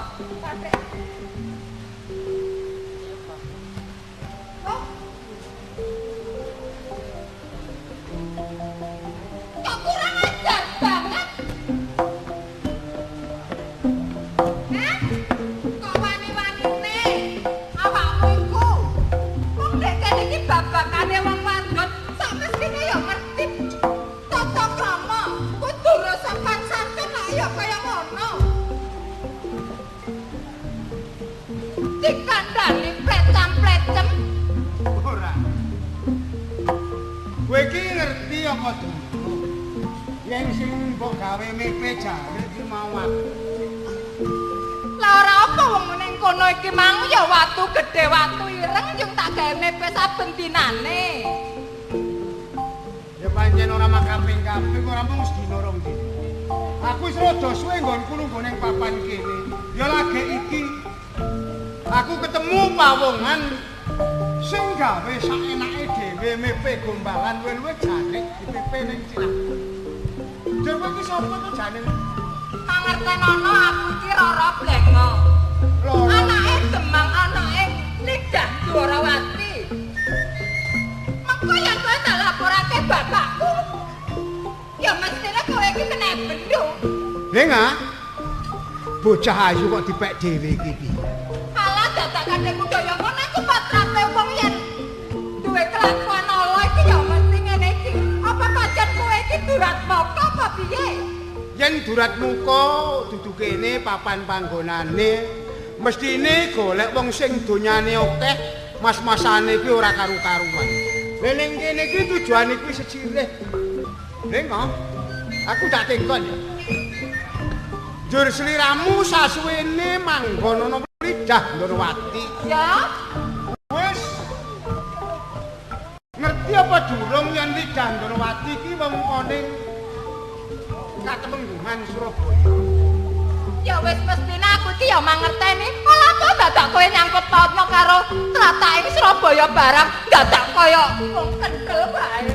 ya. Patek. Oh. Kok kurang ajar banget? Hah? Kok wani-wanine awakmu iku? Wong dek kene iki babakane wong wadon, sak mestine ya ngerti tata krama, kudu sopan santun lak ya kaya ngono. Dikandani plecam-plecem. Ora. Kowe iki ngerti apa durung? Yen sing mbok gawe mepe jarik iki mau aku. Lah ora apa wong ning kono iki mang ya watu gedhe watu ireng yung tak gawe mepe saben dinane. Ya pancen ora makaping-kaping ora mung sedina rong dina. Aku wis rada suwe nggonku lungguh ning papan kene. Ya lagi iki aku ketemu pawongan sing gawe saenake dhewe mepe gombalan luwe-luwe jarik dipepe ning Cilak. Jar kowe iki sapa to jane? Mangertenono aku iki Rara Blengo. Anake Demang, anake Lidah Dwarawati. Mengko yen kowe tak laporake bapakku, ya mestine kowe iki kena bendung. Lengah. Bocah ayu kok dipek dhewe iki piye? Alah dadak kadhe budaya ngono iku patrape wong yen duwe kelakuan ala iki ya mesti ngene iki. Apa pancen kowe iki duratmaka apa piye? Yen duratmuka dudu kene papan panggonane, mestine golek wong sing donyane akeh, mas-masane kuwi ora karu-karuan. Lah ning kene iki tujuane kuwi sejirih. Lengah, aku tak tekon ya. Njur sliramu sasuwene manggon ana Lidah Ndorowati. Ya. Wis ngerti apa durung yen Lidah Ndorowati iki wong ning Katemenggungan Surabaya. Ya wis mestine aku iki ya mangerteni. Malah kok dadak kowe nyangkut pautno karo tlatake Surabaya barang dadak kaya wong kendel wae.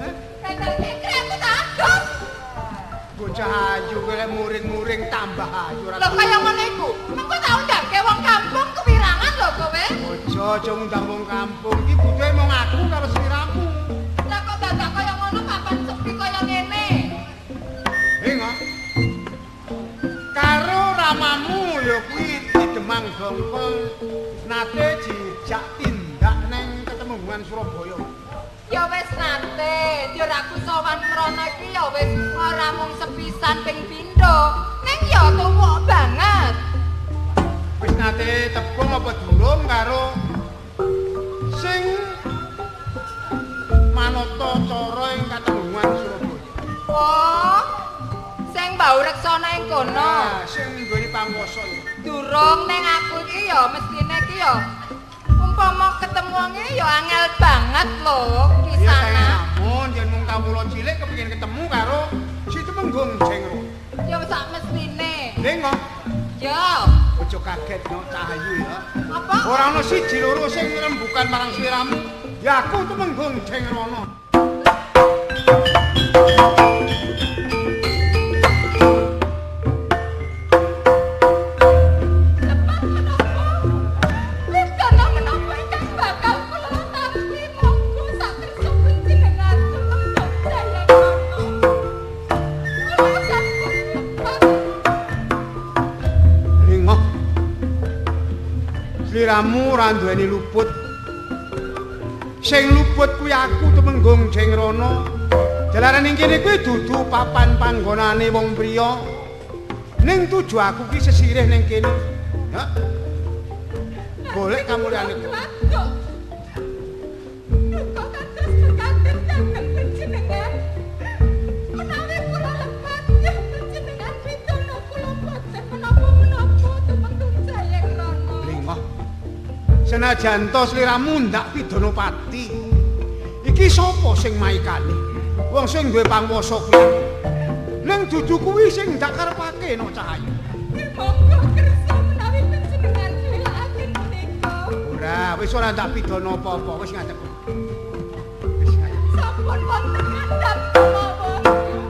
Heh? Kendel kekre aku tak adus. Bocah ayu kowe lek muring-muring tambah ayu ora. Lho kaya ngono iku. Mengko tak undangke wong kampung kewirangan lho kowe. Aja aja ngundang wong kampung iki butuhe mung aku karo sliramu. Lah kok dadak kaya ngono papan sepi kaya ngene. Engko. Karo ramamu ya kuwi Ki Demang Dongkol nate jejak tindak neng Ketemenggungan Surabaya. Ya wis nate, njur aku sowan mrono iki ya wis ora mung sepisan ping pindho, ning ya tuwuk banget. Wis nate tepung apa durung karo sing manata cara ing Katemenggungan Surabaya. Oh. Sing mbau reksana ing kono. Nah, sing nduweni panguwasa ya. Durung ning aku iki ya mestine iki ya umpama ketemu wonge ya angel banget lho Ya kisana. Namun yen mung kawula cilik kepengin ketemu karo si Tumenggung Jengro. Ya sak mestine. Lengok, Ya, aja kaget no Cahayu ya. apa? Ora ana siji loro sing ngrembukan marang sliramu. Ya aku Tumenggung Jengrono. Lepat menapa? Lidana menapa ingkang bakal kula tampi monggo sakersa panjenengan Tumenggung Jayangrono. Kula sampun lepat. Lengok. Sliramu ora duweni luput. Sing luput kuwi aku Tumenggung Jengrono. Jalaran ing kene kuwi dudu papan panggonane wong priya. Ning tuju aku ki sesirih ning kene. Ya. Golek kamulyane. Waduk. Duka kados mekaten dhateng panjenengan. Menawi kula lepat nggih panjenengan pidana kula boten menapa-menapa Tumenggung Jayangrono. Lengok. Senajan to sliramu ndak pidana pati. Iki sapa sing maikane? Wong sing duwe panguwasa kuwi. Ning dudu kuwi sing ndak karepake no Cahayu. Monggo kersa menawi panjenengan lilakaken menika. Ora, wis ora ndak pidana apa-apa, wis ngadep. Wis ngadep. Sampun wonten ngandhap kemawon.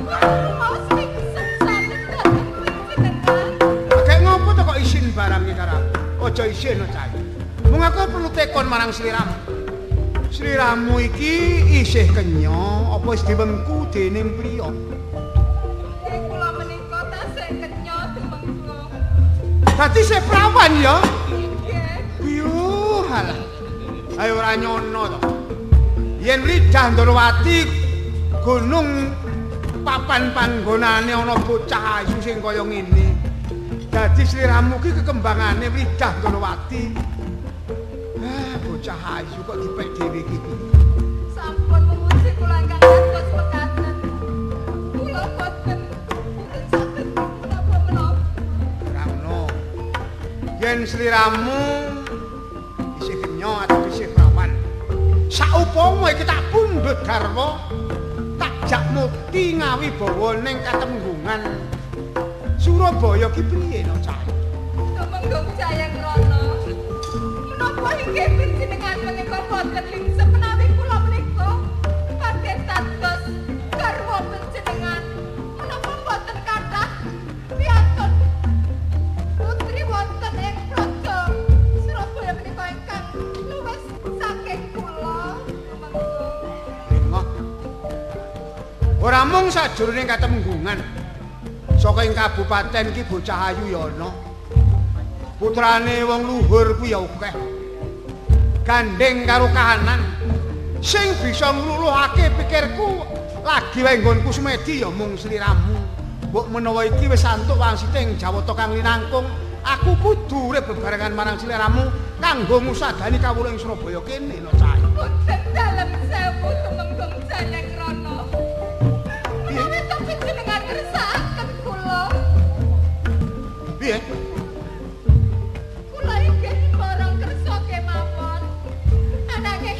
Kula rumaos pingsan sanget dhateng panjenengan. Kayak ngopo to kok Aja isin cah. Mung aku perlu tekon marang sliramu. Sliramu iki isih kenya apa wis diwengku dening priya? Nggih kula menika tasih kenya tumenggung. Dadi isih prawan ya? Nggih. Biyuh alah. Ayo ora nyono to. Yen Lidah Ndorowati gunung papan panggonane ana bocah ayu sing kaya ngene. Dadi sliramu ki kekembangane Lidah Ndorowati. Ah, bocah ayu kok dipek dhewe iki. Sampun memuji kula ingkang kados mekaten. Kula boten saged menapa-menapa. Ora ngono. Yen sliramu isih kenya atau isih prawan. Saupama iki tak pundhut garwa, tak jak mukti ngawibawa ning katemenggungan Surabaya ki priye no cah? Tumenggung Jayangrana. Menapa inggih panjenengan menika boten lingsem menawi kula menika badhe dados garwa panjenengan? Menapa boten kathah piyantun putri wonten ing praja Surabaya menika ingkang luwes saking kula tumenggung? Ringoh. Ora mung sajroning katemenggungan. Saka ing kabupaten ki bocah ayu ya ana. Putrane wong luhur kuwi ya akeh. Gandeng karo kahanan sing bisa ngluluhake pikirku lagi wae nggonku semedi ya mung sliramu. Mbok menawa iki wis antuk wangsite ing Jawata kang linangkung, aku kudu urip bebarengan marang sliramu kanggo ngusadani kawula ing Surabaya kene lho cah. Boten dalem sewu tumenggung Jayangrana. Menawi to panjenengan ngersakaken kula. Piye? Kula inggih barang kersa kemawon. Ananging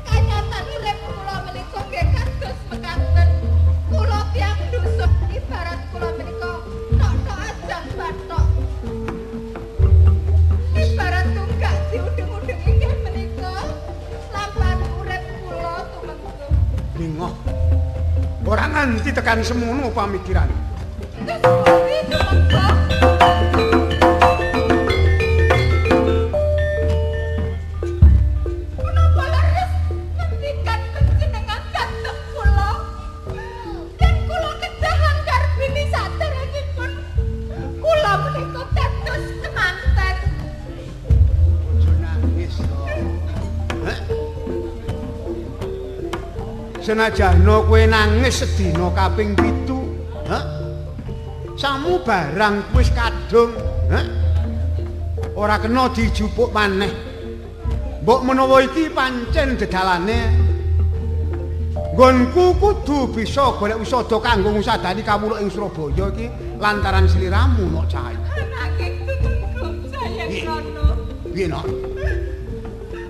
kanyatan urip kula menika nggih kados mekaten. Kula tiyang dusun ibarat kula menika tok-tok ajang bathok. Ibarat tunggak diudeng-udeng inggih menika lampahan urip kula tumenggung. Lingoh. Ora nganti tekan semono pamikiran. Terus pundi tumenggung? Menapa leres ngendikan panjenengan dhateng kula? Yen kula kedahan garbini saderengipun kula menika dados kemanten. Aja nangis to. Heh? Senajana kowe nangis sedina kaping 7, heh? Samu barang wis kadung, heh? Ora kena dijupuk maneh. Mbok menawa iki pancen dedalane nggonku kudu bisa golek usada kanggo ngusadani kawula ing Surabaya iki lantaran sliramu nok cah. Ananging tumenggung Jayangrana. Piye nok?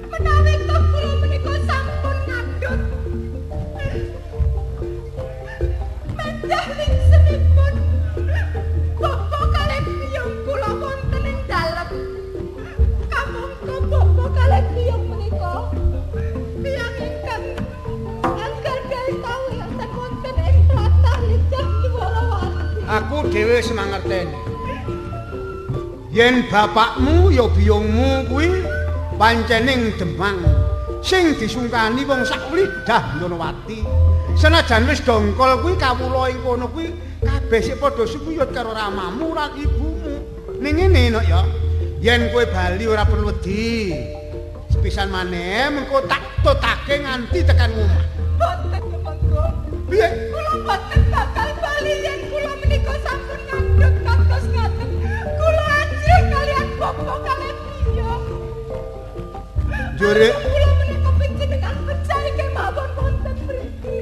Menawi to kula menika sampun ngandhut mendah lingsemipun bapa kalih biyung kula wonten ing dalem. Kamangka bapa kalih biyung menika tiyang ingkang anggadhahi kawiyatan wonten ing tlatah Lidah Dwarawati. Aku dhewe wis mangerteni. Yen bapakmu ya biyungmu kuwi pancening Demang sing disungkani wong sak Lidah Ndonowati. Senajan wis dongkol kuwi kawula ing kono kuwi kabeh sik padha sukuyut karo ramamu lan ibumu. Ning ngene nok ya, yen kowe bali ora perlu wedi. Sepisan maneh mengko tak tutake nganti tekan omah. Boten tumenggung. Piye? Kula boten bakal bali yen kula menika sampun ngandhut kados ngaten. Kula ajrih kalian bapa kalian biyung. Jure Kula menika panjenengan pecahe kemawon wonten mriki.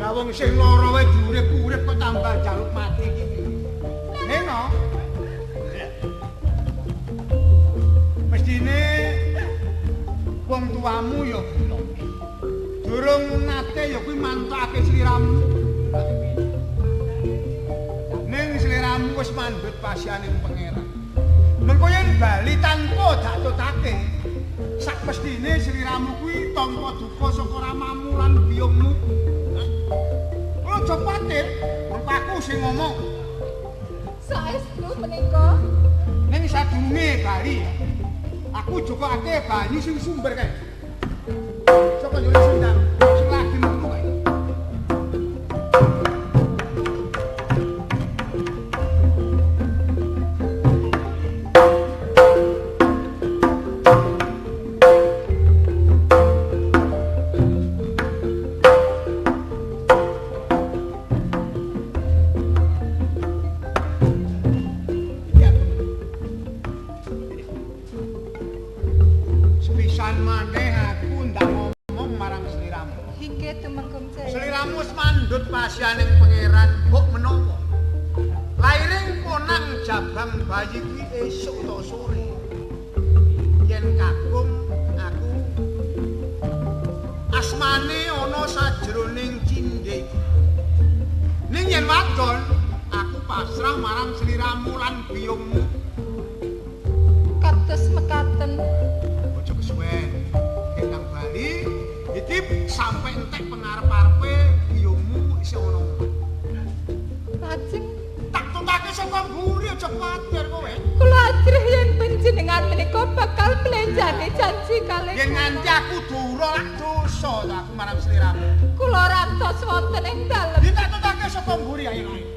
Lah wong sing lara wae diurip-urip kok tambah jaluk mati iki. Neno. Mestine wong tuamu ya gila. Durung nate ya kuwi mantokake sliramu. Ning sliramu wis mandhut pasianing pangeran. Mengko yen bali tanpa dak tutake, sak mestine sliramu kuwi tampa duka saka ramamu lan biyungmu. Aja kuwatir, mengko aku sing ngomong. Saestu menika. Ning sadurunge bali, aku jukake banyu sing sumber kae. Saka njure sendang sing lagi metu kae. Sepisan maneh aku ndak ngomong marang sliramu. Inggih Tumenggung Jaya. Sliramu wis mandhut pasianing pangeran mbok menapa. Lairing ponang jabang bayi kuwi esuk utawa sore. Yen kakung aku asmane ana sajroning cindhe. Ning yen wadon aku pasrah marang sliramu lan biyungmu. Kados mekaten. Aja kesuwen. Kendang bali iki sampe entek pengarep-arepe biyungmu isih ana omah. Lajeng Tak tutake saka mburi aja kuwatir kowe. Kula ajrih yen panjenengan menika bakal mlenjani janji kalih. Yen nganti aku dura lak dosa ta aku marang sliramu. Kula rantos wonten ing dalem. Yen tak tutake saka mburi ayo ayo.